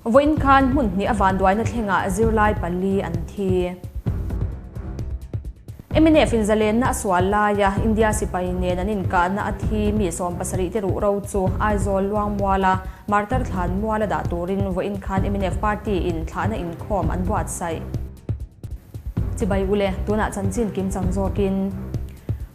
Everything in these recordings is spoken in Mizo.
Vawiin khan hmun hnih a vanduaina thlengah zirlai pali an thi. Mnf in zalenna a sual laia India sipai nen an inkahna a thi mi 70 te ruh ro chu Aizawl Luangmuala Martar Thlan Muala dah turin vawiin khan mnf party in thlahna inkhawm an buatsaih. Chibai ule, tunah chanchin kim chang zawkin.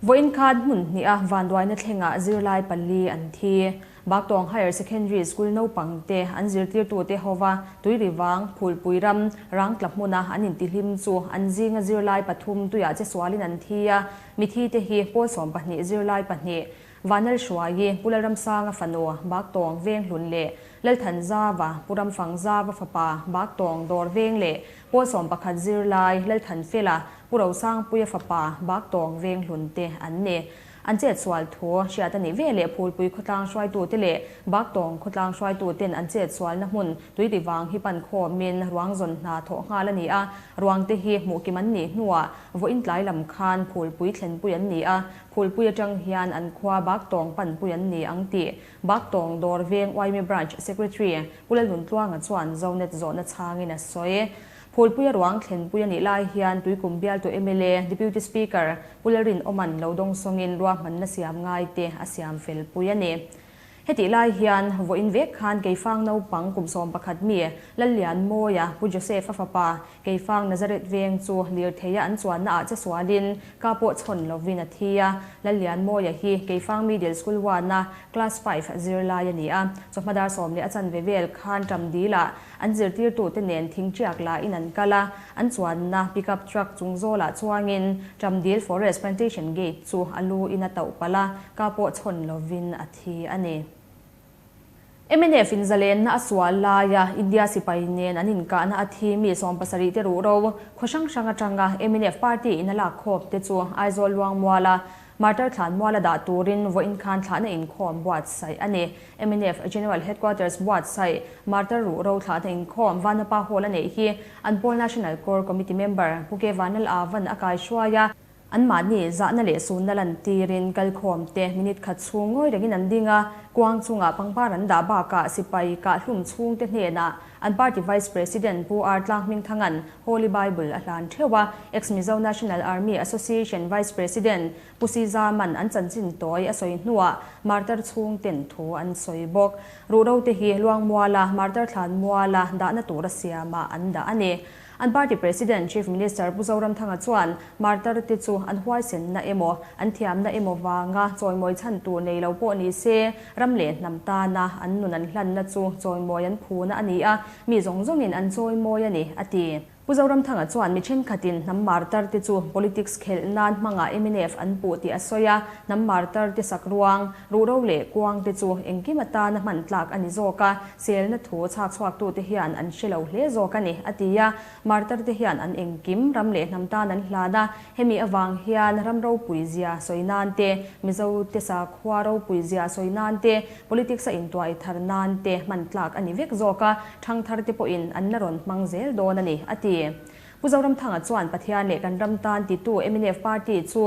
Vawiin khan hmun hnih a vanduaina thlengah zirlai pali an thi. Baktawng Higher Secondary School naupang te an zirtirtute hova Tuirivang, Phulpui ram, Rangtla hmuna an intihlim chu an zinga zirlai pathum tuiah che sualin an thi a, mithi te hi pawl 12 zirlai pahnih, Vanal Hruaii, Pu Lalramsanga fanu, Baktawng Venghlun leh Lalthanzava, Pu Ramfangzava fapa, Baktawng Dawr Veng leh pawl 11 zirlai Lalthanfela, Pu Rosangpuia fapa, Baktawng Venghlun te an ni. An chet sual thu hriat a nih ve leh Phulpui khawtlang hruaitute leh Baktawng khawtlang hruaituten an chet sualna hmun Tuitivang hi pan khawmin ruang zawn hna thawh nghal a ni a, ruangte hi hmuh kim an nih hnuah vawiin tlai lam khan Phulpui thlenpui an ni a, Phulpui atang hian an khua Baktawng panpui an ni ang tih Baktawng Dawr Veng YMA Branch Secretary Pu Lalnuntluanga chuan Zonet zawhna chhangin a sawi. Phulpui a ruang thlenpui a nih lai hian Tuikum bialtu mla Deputy Speaker Pu Lalrin Awman lo dawng sawngin ruahmanna siam ngai te a siam fel pui a ni. Hetih lai hian vawiin vek khan Keifang naupang kum 11 mi Lallianmawia Pu Joseph a fapa Keifang Nazareth veng chu lirtheia an chuanna ah che sualin ka pawh chhawn lovin a thi a. Lallianmawia hi Keifang Middle School 1 a Class 5 zirlai a ni a. Chawhma dar sawm leh a chanve vel khan ṭam dil ah An zirtirtute nen thingṭiak la in an kal a, an chuanna pickup truck chung zawlah chuangin Ṭamdil Forest Plantation Gate chu a lu in a tauh palh a, ka pawh chhawn lovin a thi a ni. Mnf in zalenna a sual laia India sipai nen an inkahna a thi mi 70 te ruh ro khaw hrang hrang atanga mnf party in a lak khawp te chu Aizawl Luangmuala Martar thlan muala dah turin vawiin khan thlahna inkhawm buatsaih a ni. Mnf General Headquarters buatsaih Martar ruh ro thlahna inkhawm Vanapa Hall a neih hi an pawl National Core Committee member Pu Ke Vanlal Avan a kaihruai a, anmahni zahna leh sunna lantirin kalkhawm te minute khat chhung ngawi rengin an ding a, kuang chungah pangpar an dah bakah sipai kahhlum chhungte hnenah an party Vice President Pu R Tlanghmingthanga'n Holy Bible a hlan theuh a, Ex-Mizo National Army Association Vice President Pu Sizaman an chanchin tawi a sawi hnuah Martar chhungten thu an sawi bawk. Ruhro te hi Luangmuala, Martar Thlanmuala dahna tura siamah an dah a ni. An party President Chief Minister Pu Zoramthanga chuan Martar te chu an huaisenna emaw, an thiamna emaw vanga chawimawi chhan tur nei lo pawh ni se, ram leh hnam tana an nun an hlanna chu chawimawi an phuna a ni a, mi zawng zawngin an chawimawi a ni, a ti. Pu Zoramthanga chuan mi thenkhatin hnam martar te chu politics khelh nan hmangah mnf an puh tih a sawi a, hnam martar te sak ruang, ruhro leh kuang te chu engkim atana hman tlak a ni zawk a, selna thu chhak chhuaktute hian an hre lo hle zawk a ni, a ti a. Martar te hian an engkim ram leh hnam tan an hlan a, hemi avang hian ram ropui zia sawi nan te, Mizo te sakhua ropui zia sawi nan te, politics a intuai thar nan te hman tlak a ni vek zawk a, thangthar te pawhin an la rawn hmang zel dawn a ni, a ti. Pu Zoramthanga chuan Pathian leh kan ram tan titu mnf party chu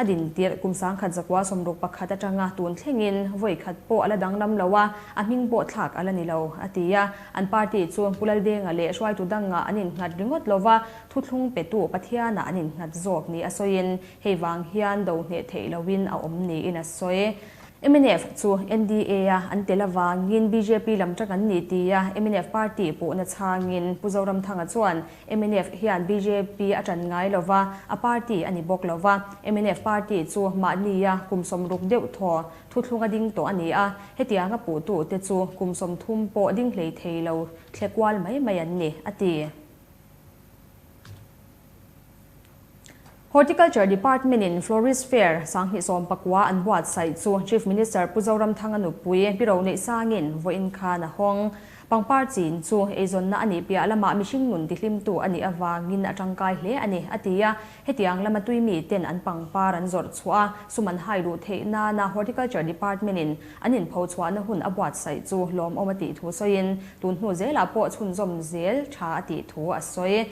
a din tirh kum 1961 atanga tun thlengin vawi khat pawh a la danglam lo a, a hming pawh thlak a la ni lo, a ti a. An party chu Pu Laldenga leh hruaitu dangah an innghat ringawt lo va, thuthlung petu Pathianah an innghat zawk ni a sawiin hei vang hian do hneh theih loin a awm niin a sawi. Mnf chu NDA a an tel avangin bjp lam tang an ni ti a, mnf party puhna chhangin Pu Zoramthanga chuan mnf hian bjp a tan ngai lo va, a party a ni bawk lo va. Mnf party chu mahnia kum 60 deuh thaw thuthlung a ding tawh a ni a, hetianga puhtu te chu kum 30 pawh ding hlei thei lo thle kual mai mai an ni, a ti. Horticulture Department in Florist Fair 2019 an buatsaih chu Chief Minister Pu Zoramthanga nupui Biro neih sangin vawiin khan a hawng. Pangpar chin chu eizawnna a nih piah lamah mihring nun tihlimtu a nih avangin a tangkai hle a ni, a ti a. Hetiang lama tui mi ten an pangpar an zawrh chhuah a, sum an hai luh theih nana Horticulture Department in an inpho chhuahna hun a buatsaih chu lawmawm a tih thu sawiin tun hnu zelah pawh chhunzawm zel tha a tih thu a sawi.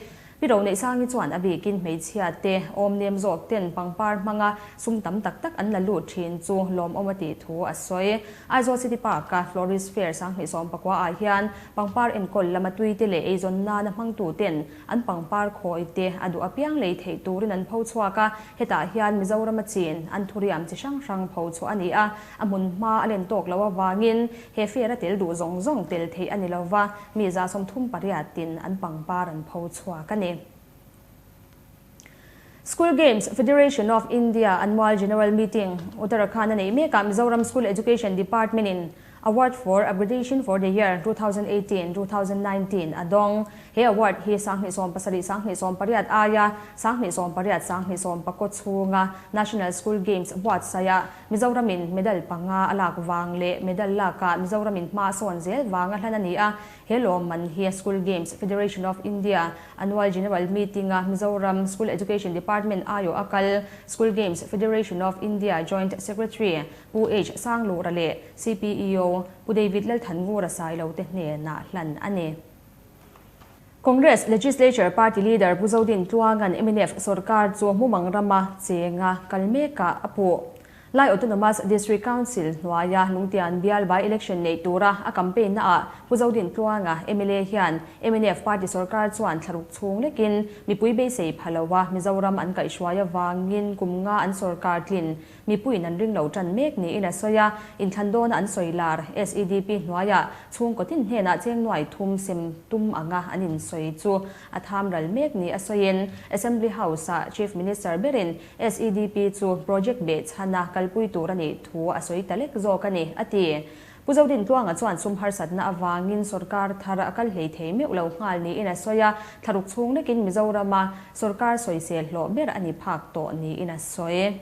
Pi Roneihsangi chuan a bikin hmeichhia te awm nem zawk ten pangpar hmanga sum tam tak tak an la lut thin chu lawmawm a tih thu a sawi. Aizawl City Park-a Florist Fair 2019 ah hian pangpar enkawl lama tui te leh eizawn nana hmangtu ten an pangpar khawi te a duh apiang lei theih turin an pho chhuak a, hetah hian Mizorama chin an thuriam chi hrang hrang pho chhuah a ni a, a hmun hma a len tawk loh avangin he fair a tel duh zawng zawng tel theih a ni lova, mi 38 in an pangpar an pho chhuak a ni. School Games Federation of India Annual General Meeting Uttarakhand a neih mekah Mizoram School Education Department in Award for Upgradation for the Year 2018-2019 a dawng. He award hi 2017 2018 aia 2018 2019 chhunga National School Games buatsaia Mizoramin medal panga a lak vang leh medal laka Mizoramin hma sawn zel vanga hlan a ni a. He lawm man hi School Games Federation of India Annual General Meeting a Mizoram School Education Department aio a kal School Games Federation of India Joint Secretary Pu H Sanglura leh CPEO Pu David Lalthanngura Sailo te hnenah hlan a ni. Congress Legislature Party Leader Pu Zodin Tluangan MNF sarkar chu mumang rama chenga kalmeka a puh. Lai Autonomous District Council hnuaia Lungtian bial by election nei tura a campaign na ah Pu Zodin Tluanga MLA hian MNF Party sarkar chuan thlaruk chhung lekin mipui beisei phalowa Mizoram an kaihhruai awangin kumnga an sarkar tlin mipuiin an ring lo tan mek niin a sawi a, inthlan dawn an sawi lar SEDP hnuaia chhung kawtin hnenah cheng nuai thum sem tum anga an in sawi chu a tham ral mek ni a sawiin Assembly House a Chief Minister berin SEDP chu project be chhana kalpui tur ani thu a sawi talek zawk ani ati. Pu Zodin Tluanga chuan sum harsatna awangin sarkar thar a kal hlei thei meuh lo nghal niin a sawi a, thlaruk chhung lekin Mizorama sarkar sawisel hlawh ber ani phak tawh niin a sawi.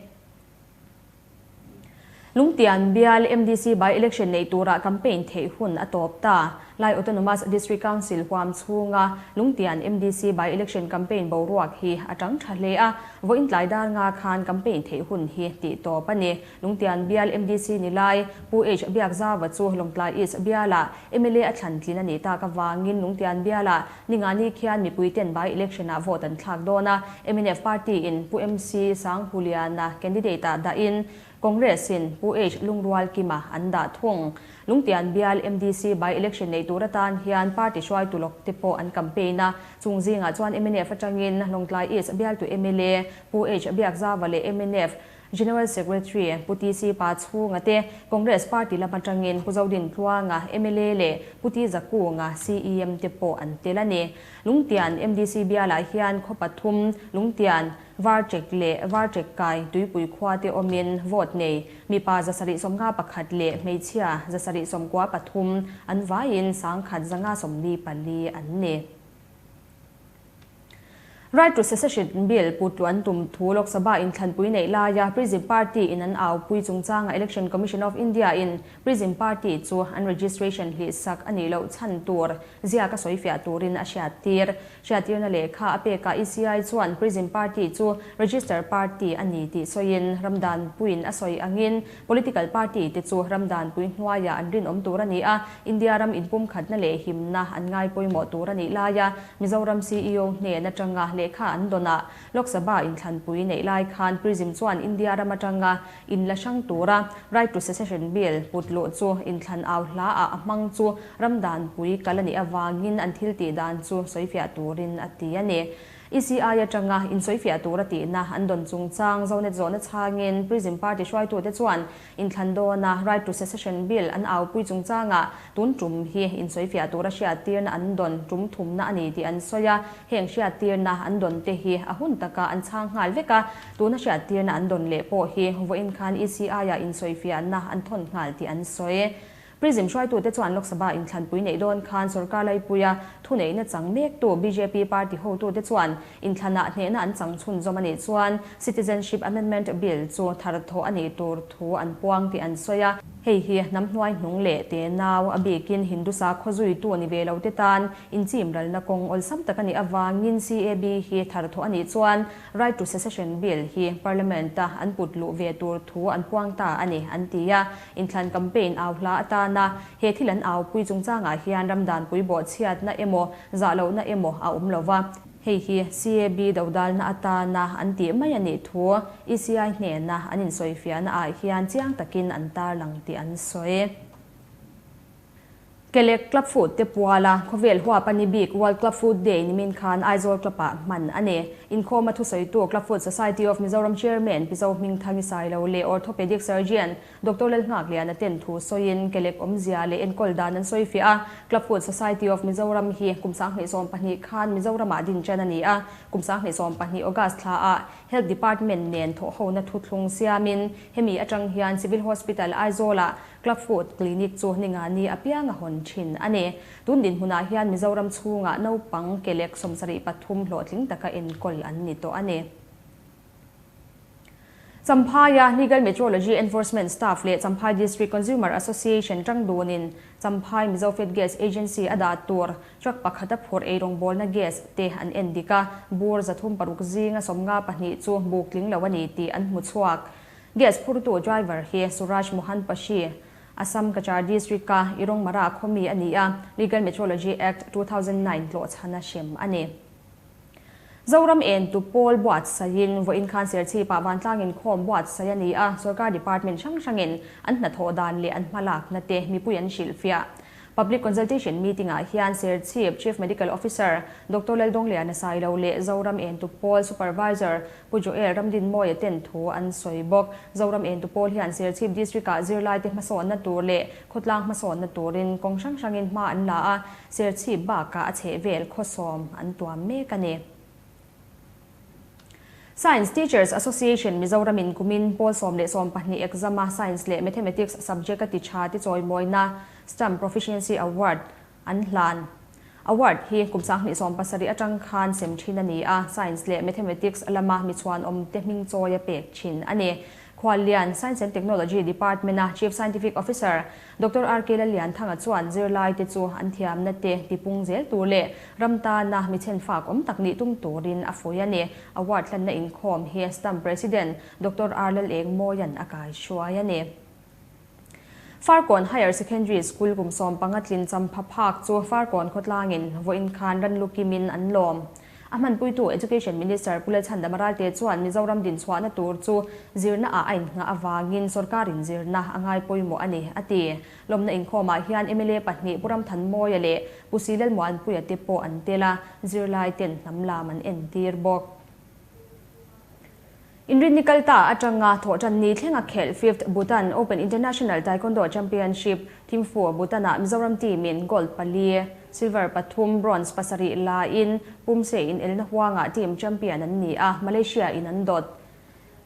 Lungtian bial MDC by election nei tura campaign thei hun a tawp ta. Lai Autonomous District Council huam chhunga Lungtian MDC by election campaign boruak hi atang tha hle a, voin tlai dar nga khan campaign thei hun hi ti tawp ani. Lungtian bial MDC ni lai Pu H Biakzawa chu Lawngtlai East biala MLA a thlan tlin ani ta ka wangin Lungtian biala ningani khian mipui ten by election a vote an thlak dawna MNF party in Pu MC Sanghuliana candidate a da in Congress in Pu H Lungrual Kima an da thung. Lungtian bial MDC by election nei tura tan hian party hruai tulok te pawh an campaign a, chung zingah chuan MNF atangin Lawngtlai East bial tu MLA Pu H Biakzawa leh MNF General Secretary Pu TC Pa chhunga te Congress Party lam atangin Pu Zodin Tluanga MLA leh Pu T Zakunga CEM te pawh an tel ani. Lungtian MDC bialah hian khaw pathum Lungtian Varchek leh Varchek kai tuipui khua te awmin vote nei mipa 751 leh hmeichhia 793 an vaiin 1,144 an ni. Right to Secession Bill putlu an tum thu Lok Sabha in thlanpui nei laia Prism Party in an au pui chungchanga Election Commission of India in Prism Party chu an registration hi sak ani lo chan tur zia ka soifia turin a hriat tir na lekha a peka ECI chuan Prism Party chu register party ani ti soin Ramdan puin a soi angin political party te chu Ramdan pui hnuaia an rin om tur ani a, India ram inpum khatna leh himna an ngai pawimawh tur ani laia Mizoram CEO hne na tanga lekha an dona Lok Sabha in thlanpui nei lai khan Prism chuan India ram atanga in la hrang tura Right to Secession Bill putlu chu in thlan au hla a hmang chu Ramdan pui kalani awangin an thil ti dan chu soifia turin ati ani. ECI atanga in soifia tura ti na an don chung chang zonet zona changin Prism Party hruai tu te chuan in thlan dona Right to Secession Bill an au pui chung changa tun tum hi in soifia tura hriat tir na an don tum thum na ani ti an soya heng hriat tir na an don te hi a hun taka an chang ngal veka tuna hriat tir na an don le pawh hi voin khan ECI a in soifia na an thon ngal ti an soi. Prism hruai tu te chuan Lok Sabha in thlanpui nei dawn khan sarkar lai puia thu nei na chang mek tu BJP party ho tu te chuan in thlana hne na an chang chhun zawm ani chuan Citizenship Amendment Bill chu thar tho ani tur thu an puang ti an soya hei hi nam hnuai hnung leh te nau a bikin Hindu sa khawzui tu ani ve lo te tan in chim ral na kawng awlsam tak ani awangin CAB hi thar tho ani chuan Right to Secession Bill hi Parliament a an put lu ve tur thu an puang ta ani an tia in thlan campaign au hla atana he thil an au pui chungchanga hian Ramdan pui bo chhiat na emaw za lo na emaw a awm lova. Hei hi CAB dodalna atana an tih mai a nih thu ECI hnena an insawifiahna ah hian chiang takin an tarlang tih an sawi. Kelek Club Foot te puala khawvel huap a ni bik World Club Foot Day nimin khan Aizawl Club-ah hman a ni. Inkhawma thusawitu Club Foot Society of Mizoram Chairman Pi Zohmingthangi Sailo leh Orthopedic Surgeon Doctor Lalnghakliana ten thu sawiin kelek awmzia leh enkawl dan an sawi fiah a. Club Foot Society of Mizoram hi kum 2020 khan Mizoramah din ṭan a ni a. Kum 2020 August thlaah Health Department nen thawhhona thuthlung siamin hemi aṭang hian Civil Hospital Aizawlah Club Foot Clinic chu Ningani apiang a hawn thin a ni. Tun dinhmunah hian Mizoram chhungah naupang kelek 73 hlawhtling taka enkawl an ni tawh a ni. Champhaia Legal Metrology Enforcement Staff leh Champhai District Consumer Association tangdunin Champhai Mizofed Gas Agency a dah tur truck pakhata phurh eirawngbawlna gas te an en dik a, bur 306 zinga 52 chu buk tling lo a ni tih an hmu chhuak. Gas phurtu driver hi Suraj Mohan Pashi, Assam Cachar District ka Irong Mara khomi a ni a, Legal Metrology Act 2009 tlawh chhana hrem a ni. Zoram en tu pawl buat saiin vawiin khan Serchhip-ah vantlangin khawm buat sai a ni a, sarkar department hrang hrangin an hnathawh dan leh an hmalakna te mipui an hrilhfiah. Public consultation meeting-ah hian Serchhip Chief Medical Officer Doctor Laldawngliana Sailo leh Zoram en tu pawl Supervisor Pu Joel Ramdinmawia ten thu an sawi bawk. Zoram en tu pawl hian Serchhip District-ah zirlaite hmasawnna tur leh khawtlang hmasawnna turin kawng hrang hrangin hma an la a, Serchhip bakah a chheh vel khawsawm an tuam mek a ni. Science Teachers Association Mizoramin kumin pawl 10 le 12 exam-a Science leh Mathematics subject a ti tha ti chawimawina STEM Proficiency Award an hlan. Award hi kum 2017 atang khan sem thin a ni a, Science leh Mathematics lama mi chuan awm te hming chawi a pek thin a ni. Khuallian Science and Technology Department a Chief Scientific Officer Dr. R K Lallian Thanga chuan zirlai te chu an thiamna te tipung zel tur leh ramtana mi chen fak awm tak ni tum turin a fui a ni. Award hlanna inkhawm hi STEM President Dr. R Lal Eng Mawian a kai hruai a ni. Farkawn Higher Secondary School kum 15 tlin champha phak chu Farkawn khawtlangin vawiin khan ran lukimin an lawm. A hmanpuitu Education Minister Pu Lalchhandama Ralte chuan Mizoram din chhuahna tur chu zirna ah a inngah awangin sarkarin zirna a ngai pawimawh a ni a ti. Lawmna inkhawmah hian MLA pahnih Pu Ramthanmawia leh Pu Silal Muanpuia te pawh an tel a, zirlai ten hnam lam an en tir bawk. Inrin Nikalta atanga thawhtan ni thlenga khel 5th Bhutan Open International Taekwondo Championship Thimphu Bhutan-ah Mizoram team-in gold pali, silver pathum, bronze pasarih la in pumse in elna huanga team champion an ni a, Malaysia in an dot.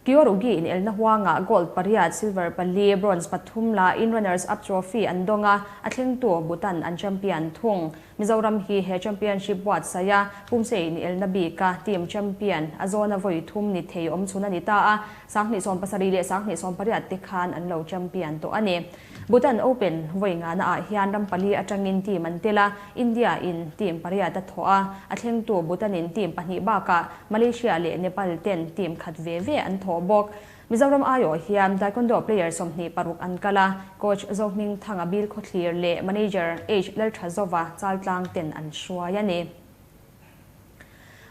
Kyorugi in elna huanga gold pariat, silver pali, bronze pathum la in runners up trophy an donga, a thleng tu Bhutan an champion thung. Mizoram hi he championship buat saya pumse in elna bika team champion a zona voi thum ni thei om chuna ni ta a 2017 le 2018 te khan an lo champion to ani. Bhutan Open voi nga na ah hian rampali atangin team an tela India in team pariat a thoa a thleng tu Bhutan in team pahnih baka Malaysia le Nepal ten team khat ve ve an tho bawk. Mizoram ayo hian taekwondo player 26 an kala coach Zohming Thanga bil khothlir le manager H Lalthazova chaltlang ten an hruai ani.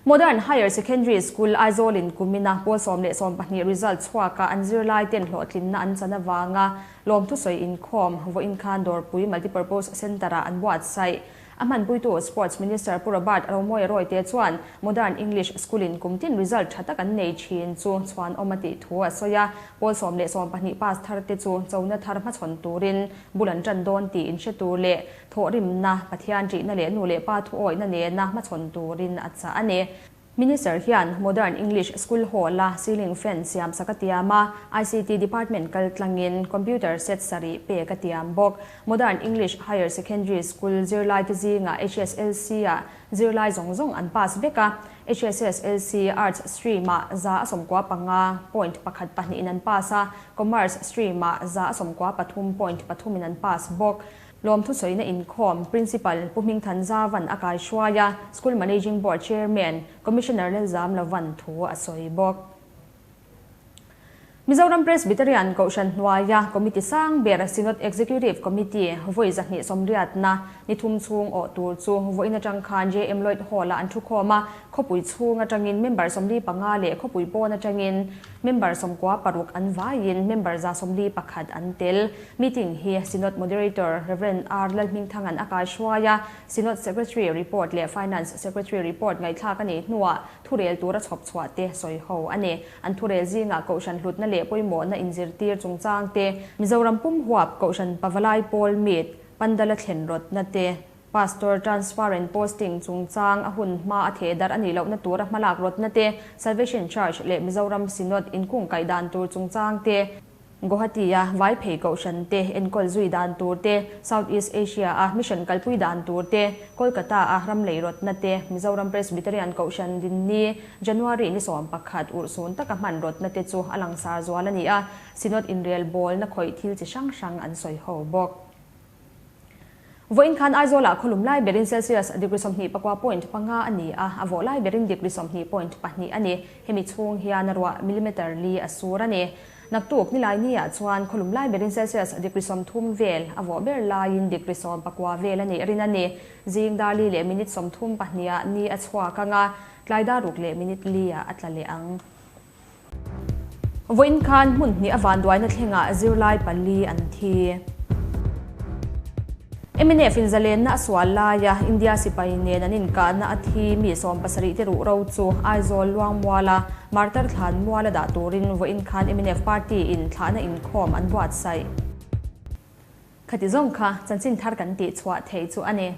Modern Higher Secondary School Aizawl in kumina pawl 10 le 12 result chhuaka an zirlai ten hlawhtlinna an chana wanga lawm thu soi inkhawm vawiin khan Dawrpui Multipurpose Centre-ah an buatsaih. A hmanpuitu Sports Minister Pu Robert Romawia Royte chuan Modern English School in kumtin result tha tak an nei thin chu chuan awm a tih thu a sawi a, pawl 10 le 12 pass thar te chu chona thar hmachhawn turin bulan tan dawn tih in hre tur leh thawhrimna Pathian ṭihna leh nu leh pa thu awihna nena hmachhawn turin a chah a ni. Minister hian Modern English School Hall-a ceiling fan siam sak a tiam a, ICT Department kal tlangin computer set sarih pek a tiam bawk. Modern English Higher Secondary School zirlai te zinga HSLC-ah zirlai zawng zawng an pass vek a, HSSLC Arts stream-ah 195.12 in an pass a, Commerce stream-ah 193.3 in an pass bawk. Lawm thu sawi na inkhawm Principal Pu Hmingthan Zavan a kai hruai a, School Managing Board Chairman Commissioner Lalzam Lavan thu a sawi bawk. Mizoram Presbyterian Kohhran hnuaia Committee sang ber Synod Executive Committee vawi 280na ni thum chhung awh tur chu vawiin atang khan JM Lloyd Hall-ah an thukhawm a, khawpui chhung atangin member 45 leh khawpui pawn atangin member 96 an vaiin member 141 an tel. Meeting hi Synod Moderator Rev. R Lalhmingthanga'n a kaihruai a, Synod Secretary report leh Finance Secretary report ngaihthlak a nih hnuah thurel tura chhawp chhuah te sawi ho a ni. An thurel zingah Kohhran hlutna leh pawimawhna inzirtir chungchang te, Mizoram pum huap Kohhran Pavalai Pawl Meet, Pandala thlen rawtna te, Pastor transfer and posting chungchang a hun hma a theh darh a nih lohna tura hmalak rawtna te, Salvation Church leh Mizoram Synod inkung kaih dan tur chungchang te, Guwahati-a vai phei kohhran te enkawl zui dan tur te, South East Asia-a mission kalpui dan tur te, Kolkata-a ram lei rawtna te, Mizoram Presbyterian Kohhran Dinni, January ni 11 urhsun taka hman rawtna te chu a langsar zual a ni a, Synod inrel bawlna khawih thil chi hrang hrang an sawi ho bawk. Vawiin khan Aizawlah khawlum lai berin Celsius degree 29.5 a ni a, a vawh lai berin degree 20.2 a ni. Hemi chhung hian a ruah millimeter li a sur a ni. Naktuk nilai niah chuan khawlum lai berin Celsius degree 30 vel a vawh ber laiin degree 19 vel a nih rin a ni. Zing dar li leh minute 32ah ni a chhuak ang a, tlai dar ruk leh minute liah a tla leh ang. Vawiin khan hmun hnih a vanduaina thlengah zirlai pali an thi. Mnf in zalenna a sual laia India sipai nen an inkahna a thi mi 70 te ruh ro chu Aizawl Luangmuala Martar Thlanmuala dah turin vawiin khan mnf party in thlahna inkhawm an buatsaih. Khati zawng kha chanchin thar kan tih chhuah theih chu a ni.